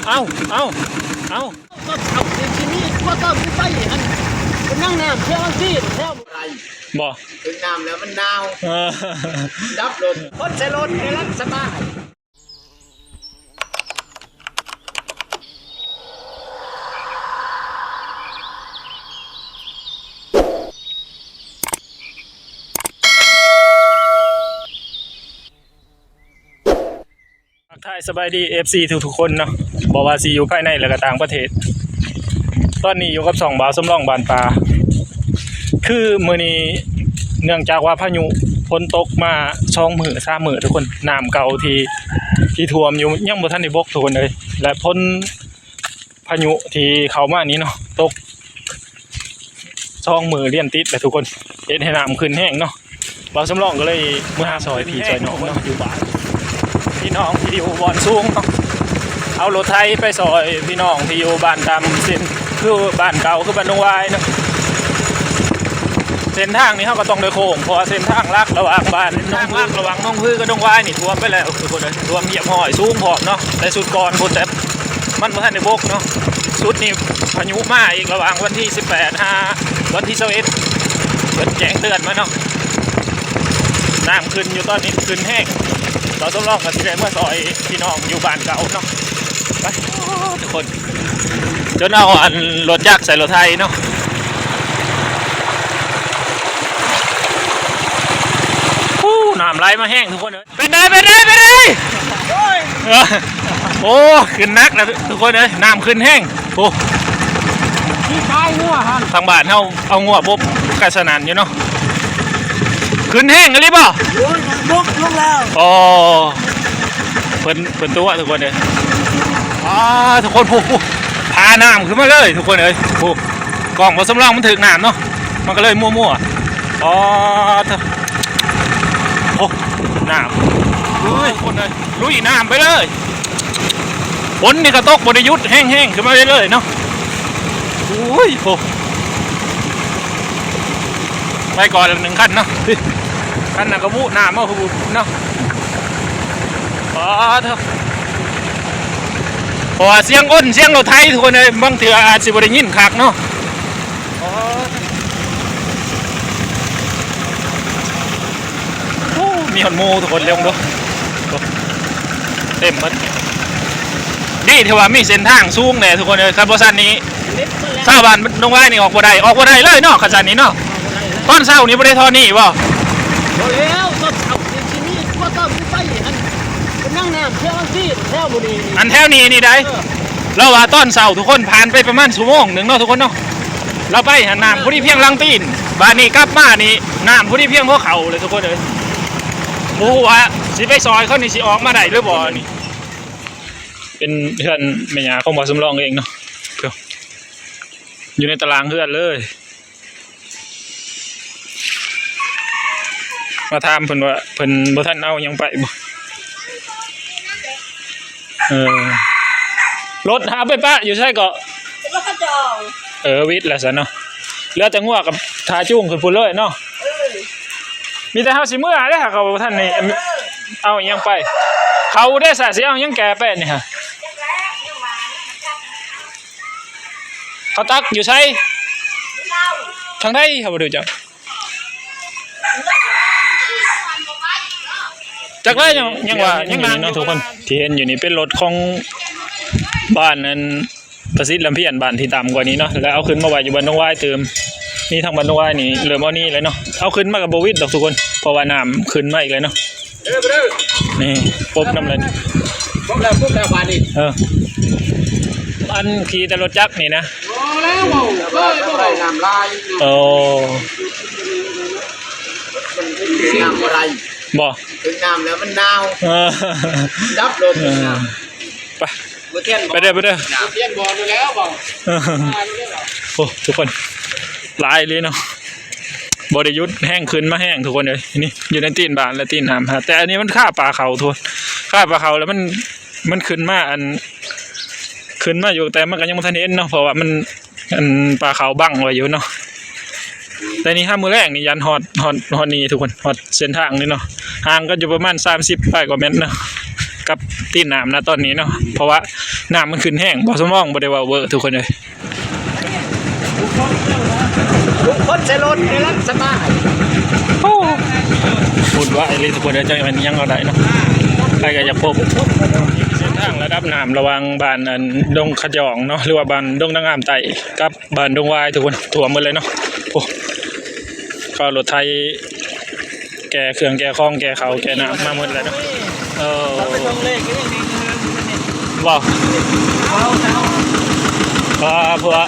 ເອົ້າ ເອົ້າ ເອົ້າ ຕອນເຊົ້າຊິມີກວ່າຕອນໄປຫັ້ນ ເປັນຫຍັງນ້ຳເທື່ອລະຊິແຖວ ບໍ່ ເຖິງນ້ຳແລ້ວມັນໜາວ ເອີ ດັບລົດ ຄົນໃສ່ລົດນີ້ລັດສະບາຍ. ທັກທາຍສະບາຍດີ ເອັຟຊີ ທຸກໆຄົນເນາະ ບໍ່ວ່າຊິຢູ່ພາຍໃນ ແລະກະຕ່າງປະເທດ. ຕອນນີ້ຢູ່ກັບຊ່ອງບ່າວສຳລອງບ້ານປ່າ. ຄືມື້ນີ້ເນື່ອງຈາກວ່າພາຍຸຝົນຕົກມາສອງມື້ສາມມື້ທຸກຄົນ ນ້ຳເກົ່າທີ່ ທີ່ຖ້ວມຢູ່ຍັງບໍ່ທັນໄດ້ບົກທຸກຄົນເອີຍ ແລະຝົນ ພາຍຸທີ່ເຂົ້າມານີ້ເນາະ ຕົກສອງມື້ລຽນຕິດແລ້ວທຸກຄົນ ເຮັດໃຫ້ນ້ຳຂຶ້ນແຮງເນາະ. ບ່າວສຳລອງກໍເລີຍເມືອຫາຊ່ອຍພີ່ຊ່ອຍນ້ອງເນາະ ຢູ່ບ້ານ ພີ່ນ້ອງທີ່ຢູ່ບ່ອນສູງເນາະ ເອົາລົດໄຖໄປຊ່ອຍພີ່ນ້ອງທີ່ຢູ່ບ້ານຕ່ຳເຊັ່ນ ຄືບ້ານເກົ່າ ຄືບ້ານດົງຫວາຍເນາະ. ເສັ້ນທາງນີ້ເຮົາກໍຕ້ອງໄດ້ໂຄ້ງ ເພາະວ່າເສັ້ນທາງຫຼັກລະຫວ່າງບ້ານ ເສັ້ນທາງຫຼັກລະຫວ່າງໜອງຜືກັບດົງຫວາຍນີ້ຖ້ວມໄປແລ້ວທຸກຄົນເອີຍ ຖ້ວມຮຽບຮ້ອຍ ສູງພ້ອມເນາະ ແຕ່ຊຸດກ່ອນພຸ້ນ ແຕ່ ມັນບໍ່ທັນໄດ້ບົກເນາະ ຊຸດນີ້ພາຍຸມາອີກລະຫວ່າງວັນທີສິບແປດຫາວັນທີຊາວເອັດ ເພິ່ນແຈ້ງເຕືອນມາເນາະ. ນ້ຳຂຶ້ນຢູ່ຕອນນີ້ ຂຶ້ນແຮງ ບ່າວສຳລອງກໍຊິໄດ້ມາຊ່ອຍພີ່ນ້ອງຢູ່ບ້ານເກົ່າເນາະ. ໄປ ທຸກຄົນ ຈົນເອົາອັນລົດຈັກໃສ່ລົດໄຖເນາະ. ໂອ້ ນ້ຳໄຫຼມາແຮງທຸກຄົນເອີຍ. ເປັນໃດ ເປັນໃດ ເປັນໃດ? ໂອ້ຍ ໂອ້ ຂຶ້ນໜັກແລ້ວທຸກຄົນເອີຍ ນ້ຳຂຶ້ນແຮງ. ໂອ້ ທີ່ຂາຍງົວຫັ້ນ ທາງບ້ານເຮົາເອົາງົວບົບກະສະໜັ່ນຢູ່ເນາະ. ຂຶ້ນແຮງອີ່ຫຼີບໍ່? ໂອ້ຍ ບົກລົງແລ້ວ. ອໍ ເພິ່ນ ເພິ່ນຕົວະທຸກຄົນເອີຍ. ອາ ທຸກຄົນ ໂອ້ ພານ້ຳຂຶ້ນມາເລີຍທຸກຄົນເອີຍ. ໂອ້ ກ້ອງບໍ່ສຳລອງມັນຖືກນ້ຳເນາະ ມັນກໍເລີຍມົວໆ. ອໍ ໂອ້ ນ້ຳ ເອີຍ ຄົນເອີຍ ລຸຍນ້ຳໄປເລີຍ. ຝົນນີ້ກໍຕົກບໍ່ໄດ້ຢຸດ ແຮງໆຂຶ້ນມາເລື້ອຍໆເນາະ. ໂອ້ຍ ໂອ້ ໄປກ່ອນແລ້ວໜຶ່ງຄັນເນາະ. ຄັນນັ້ນກໍວຸນ້ຳເອົາເນາະ. ອໍ ເທີ ເພາະວ່າສຽງອົນ ສຽງລົດໄຖ ທຸກຄົນເອີຍ ບາງເທື່ອອາດຊິບໍ່ໄດ້ຍິນຄັກເນາະ. ໂອ້ ມີຮອດໝູ່ທຸກຄົນ ເບິ່ງເດີ ເຕັມໝົດ. ດີທີ່ວ່າມີເສັ້ນທາງສູງແດ່ທຸກຄົນເອີຍ ຄັນບໍ່ຊັ້ນນີ້ຊາວບ້ານດົງຫວາຍນີ້ອອກບໍ່ໄດ້ ອອກບໍ່ໄດ້ເລີຍເນາະ ຄັນຊັ້ນນີ້ເນາະ. ຕອນເຊົ້ານີ້ບໍ່ໄດ້ທໍ່ນີ້ບໍ່? ບໍ່ແລ້ວ ຕອນເຊົ້ານີ້ຊິມີກວ່າຕອນໄປຫັ້ນ ເປັນຫຍັງນ້ຳເທື່ອລະຊິແຖວມື້ນີ້ ອັນແຖວນີ້ນີ້ໃດ໋ ລາວວ່າຕອນເຊົ້າທຸກຄົນ ຜ່ານໄປປະມານຊົ່ວໂມງໜຶ່ງເນາະທຸກຄົນເນາະ ລາວໄປຫັ້ນນ້ຳພໍດີພຽງຫຼັງຕີນ ບາດນີ້ກັບມານີ້ນ້ຳພໍດີພຽງຫົວເຂົ່າເລີຍທຸກຄົນເອີຍ. ບໍ່ຮູ້ວ່າຊິໄປຊ່ອຍເຂົານີ້ຊິອອກມາໄດ້ຫຼືບໍ່ນີ້. ເປັນເຮືອນແມ່ຍ່າຂອງບ່າວສຳລອງເອງເນາະ ຢູ່ໃນຕາລາງເຮືອນເລີຍ. ມາຖາມເພິ່ນວ່າເພິ່ນບໍ່ທັນເອົາຫຍັງໄປບໍ່? ເອີ ລົດຫາໄປປະຢູ່ໃສເກາະ? ລົດຂະຈອງ. ເອີ ວິດແລ້ວຊັ້ນເນາະ ເຫຼືອແຕ່ງົວກັບຖ້າຈູງຂຶ້ນພຸ້ນເລີຍເນາະ. ເອີ ມີແຕ່ເຮົາຊິເມືອເດ້ ເຮົາກໍບໍ່ທັນໄດ້ເອົາຫຍັງໄປ. ເຂົາເດ້ສະ ຊິເອົາຫຍັງແກ່ແປະນີ້ຫະ? ເຂົາຕັກຢູ່ໃສ? ທາງໃດ ເຮົາບໍ່ຮູ້ຈັກ. ຈັກແລ້ວ ຍັງ ຍັງວ່າ ຍັງນານຢູ່ເນາະທຸກຄົນ ທີ່ເຫັນຢູ່ນີ້ເປັນລົດຂອງບ້ານນັ້ນ ປະສິດລຳພຽນ ບ້ານທີ່ຕ່ຳກວ່ານີ້ເນາະ ແລ້ວເອົາຂຶ້ນມາໄວ້ຢູ່ບ້ານດົງຫວາຍຕື່ມ. ນີ້ທາງບ້ານດົງຫວາຍນີ້ເລີ່ມເອົາໜີແລ້ວເນາະ ເອົາຂຶ້ນມາກໍບໍ່ຫວິດດອກທຸກຄົນ ເພາະວ່ານ້ຳຂຶ້ນມາອີກແລ້ວເນາະ. ນີ້ປົບນຳແລ້ວນີ້ ປົບແລ້ວ ປົບແລ້ວບາດນີ້. ເອີ ອັນຂີ່ແຕ່ລົດຈັກນີ້ນະ. ບໍ່ແລ້ວ ເວົ້າເລີຍ ບໍ່ໄດ້ນ້ຳຫຼາຍ. ໂອ້ ນ້ຳບໍ່ໄດ້ ບໍ່ ເຖິງນ້ຳແລ້ວມັນໜາວ. ເອີ ດັບລົມ. ເອີ ໄປ ໄປເດີ ໄປເດີ ໂອ້ ທຸກຄົນ ຫຼາຍອີ່ຫຼີເນາະ ບໍ່ໄດ້ຢຸດ ແຮງຂຶ້ນມາແຮງທຸກຄົນເອີຍ. ນີ້ຢູ່ໃນຕີນບ້ານ ແລະ ຕີນນ້ຳ ແຕ່ອັນນີ້ມັນຄາປ່າເຂົາທຸກຄົນ ຄາປ່າເຂົາ ແລ້ວມັນ ມັນຂຶ້ນມາ ອັນ ຂຶ້ນມາຢູ່ ແຕ່ມັນກໍຍັງບໍ່ທັນເຫັນເນາະ ເພາະວ່າມັນ ອັນ ປ່າເຂົາບັງໄວ້ຢູ່ເນາະ. ແຕ່ນີ້ຫາມື້ແລງນີ້ຢ້ານຮອດ ຮອດ ຮອດນີ້ທຸກຄົນ ຮອດເສັ້ນທາງນີ້ເນາະ ຫ່າງກັນຢູ່ປະມານສາມສິບປາຍກວ່າແມັດເນາະ ກັບ ຕີນນ້ຳນະຕອນນີ້ເນາະ ເພາະວ່ານ້ຳມັນຂຶ້ນແຮງ. ບໍ່ສະໝອງບໍ່ໄດ້ເວົ້າເວີທຸກຄົນເອີຍ. ທຸກຄົນໃສ່ລົດໃນລັດສະບາຍ. ໂອ້ ວຸ່ນວາຍເລີຍທຸກຄົນເອີຍ. ຈັກແມ່ນຫຍັງເອົາໄດ້ເນາະ ໃຜກໍຢາກພົບ. ເສັ້ນທາງລະດັບນ້ຳລະຫວ່າງບ້ານອັນດົງຂະຈອງເນາະ ຫຼືວ່າບ້ານດົງນາງງາມໃຕ້ ກັບ ບ້ານດົງຫວາຍທຸກຄົນ ຖ້ວມໝົດເລີຍເນາະ. ໂອ້ ເຂົາເອົາລົດໄຖແກ່ເຄື່ອງແກ່ຂອງແກ່ເຂົ້າແກ່ນ້ຳມາໝົດແລ້ວເນາະ. ເອີ ບໍ່ ເພາະວ່າ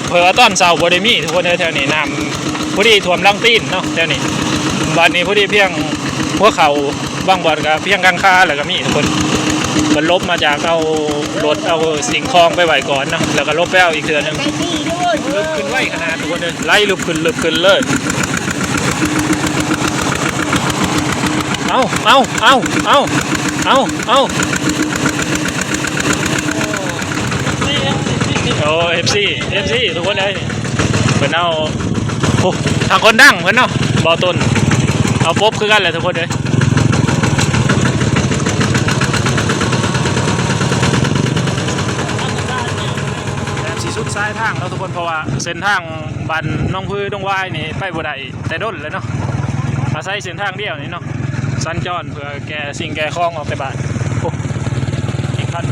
ເພາະວ່າຕອນເຊົ້າບໍ່ໄດ້ມີທຸກຄົນເອີຍ. ແຖວນີ້ນ້ຳພໍດີຖ້ວມຫຼັງຕີນເນາະແຖວນີ້. ບາດນີ້ພໍດີພຽງຫົວເຂົ່າ ບາງບ່ອນກໍພຽງກາງຄາແລ້ວກໍມີທຸກຄົນ. ເພິ່ນຫຼົບມາຈາກເອົາລົດເອົາສິ່ງຂອງໄປໄວ້ກ່ອນເນາະ ແລ້ວກໍຫຼົບໄປເອົາອີກເທື່ອໜຶ່ງ. ລຶບຂຶ້ນໄວຂະໜາດທຸກຄົນເອີຍ ໄຫຼລຶບຂຶ້ນລຶບຂຶ້ນເລີຍ. ເອົາ ເອົາ ເອົາ ເອົາ ເອົາ ເອົາ ໂອ້ ເອັຟຊີ ເອັຟຊີ ທຸກຄົນເອີຍ. ເພິ່ນເອົາ ໂອ້ ທາງຄົນດັງເພິ່ນເນາະ ບໍ່ຕົນ ເອົາປົບຄືກັນແຫຼະທຸກຄົນເອີຍ. ແບບຊິສຸດສາຍທາງເນາະທຸກຄົນ ເພາະວ່າເສັ້ນທາງບ້ານໜອງຜື ດົງຫວາຍນີ້ໄປບໍ່ໄດ້ແຕ່ດົນແລ້ວເນາະ. ອາໄສເສັ້ນທາງດຽວນີ້ເນາະ ສັນຈອນເພື່ອແກ່ສິ່ງແກ່ຂອງອອກແຕ່ບ້ານ. ໂອ້ ອີກຄັນ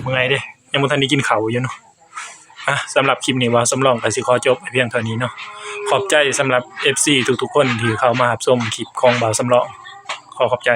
ເມື່ອຍເດ້ ຍັງບໍ່ທັນໄດ້ກິນເຂົ້າຢູ່ເນາະ. ອ່ະ ສຳລັບຄລິບນີ້ ບ່າວສຳລອງກໍຊິຂໍຈົບໄວ້ພຽງເທົ່ານີ້ເນາະ. ຂອບໃຈສຳລັບເອັຟຊີທຸກໆຄົນທີ່ເຂົ້າມາຮັບຊົມຄລິບຂອງບ່າວສຳລອງ. ຂໍຂອບໃຈ.